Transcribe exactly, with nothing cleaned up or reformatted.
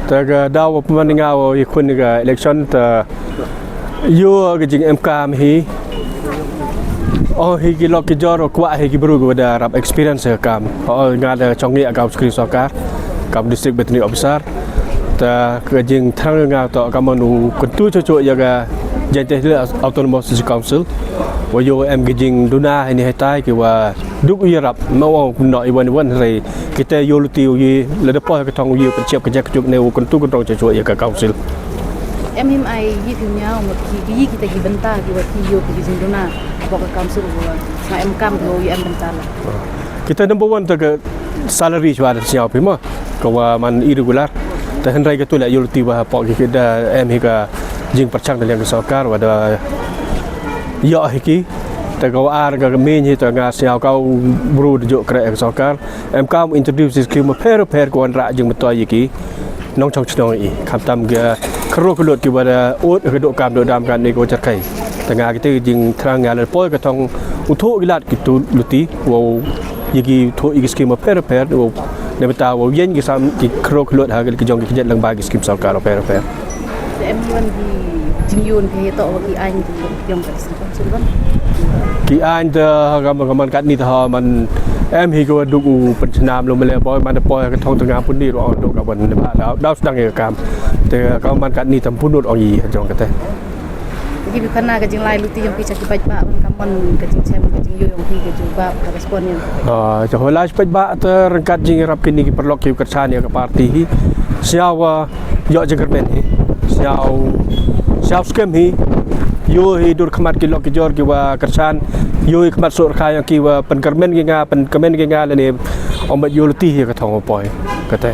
Te ka daw wa pynman nga wa i khun ka election te yoh ka jingem kam hi. Oh, hi ki lok ki jor wa kwah hi ki bru ki wa da rap experience ka kam. Oh, nga da chong ngi ka kam skri sorkar, kam district veterinary officer. Te ka jingthrang nga to ka man u kyntu chocho ya ka Jaintia Hills Autonomous District Council. Wa yoh em ka jingduna hi ni hetai ki wa duk u yarap ma wa no i wan i wan re. Kita yoh luti u yi, lada poi ka thong u yi, ka chiap ka jak juk ne u kyntu kyntu chocho ya ka council. Em him ai yi phi ñiaw, mut ki, ki yi kita ki bynta, ki wa ki yoh ki jingduna, hapoh ka council wa, nga em kam ki wa u yi em bynta la. Kita number one ta ka salary chwa da sñiaw phi ma, ka wa man irregular. Ta hynrei ka tu la yoh luti wa hapoh ki da em hi ka jingpyrchang da liang ka sorkar wa da yoh hi ki. Ta ka wa ar ka main hi ta nga sñiaw ka u bru da jok kre ka sorkar. Em kam introduce ki scheme pher pher ko wan ra jing betul ye ki nongchong chnong i. Khamtam ka khynraw khyllood ki wa da ot ka dok kam dok dam ka ni ko charkai. Te nga ki te jingthrang nga le poi ka thong u thoh ki lad ki tu luti wow ye ki thoh ye ki scheme pher pher wow ne beta wow yen ki sam ki khynraw khyllood ha ki jong ki kjat lang ba ki scheme sorkar pher pher. Te em wan ki jingyun ki to wa ki aiñ ki yong ka Ki aiñ te ha ka man, ka man katni te ha man em hi ka wa duk u pynchnam lo mele poi man poi ka thong tnga pun di ro duk ka wan ne ba daw, daw sdang ka kam. Te ka man katni tam punut ong i jong ka te. Ki bi khana ka jinglai luti yong ki cha ki paidbah man ka man ka jingchem ka jingyoh yong ki ka jubab ka respond yong. Ah, cha ho lai paidbah te ryngkat jingrap kini ki paralok ki kyrchan ya ka party hi. Sñiaw wa yoh jingkyrmen hi. Sñiaw, sñiaw skhem hi. Yoh hi dur khmat ki lok ki jor ki wa kyrchan. Yoh hi khmat sur kha yong ki wa pynkyrmen ki nga, pynkyrmen ki nga lane. Ong ba yoh luti hi ka thong poi. Ka te.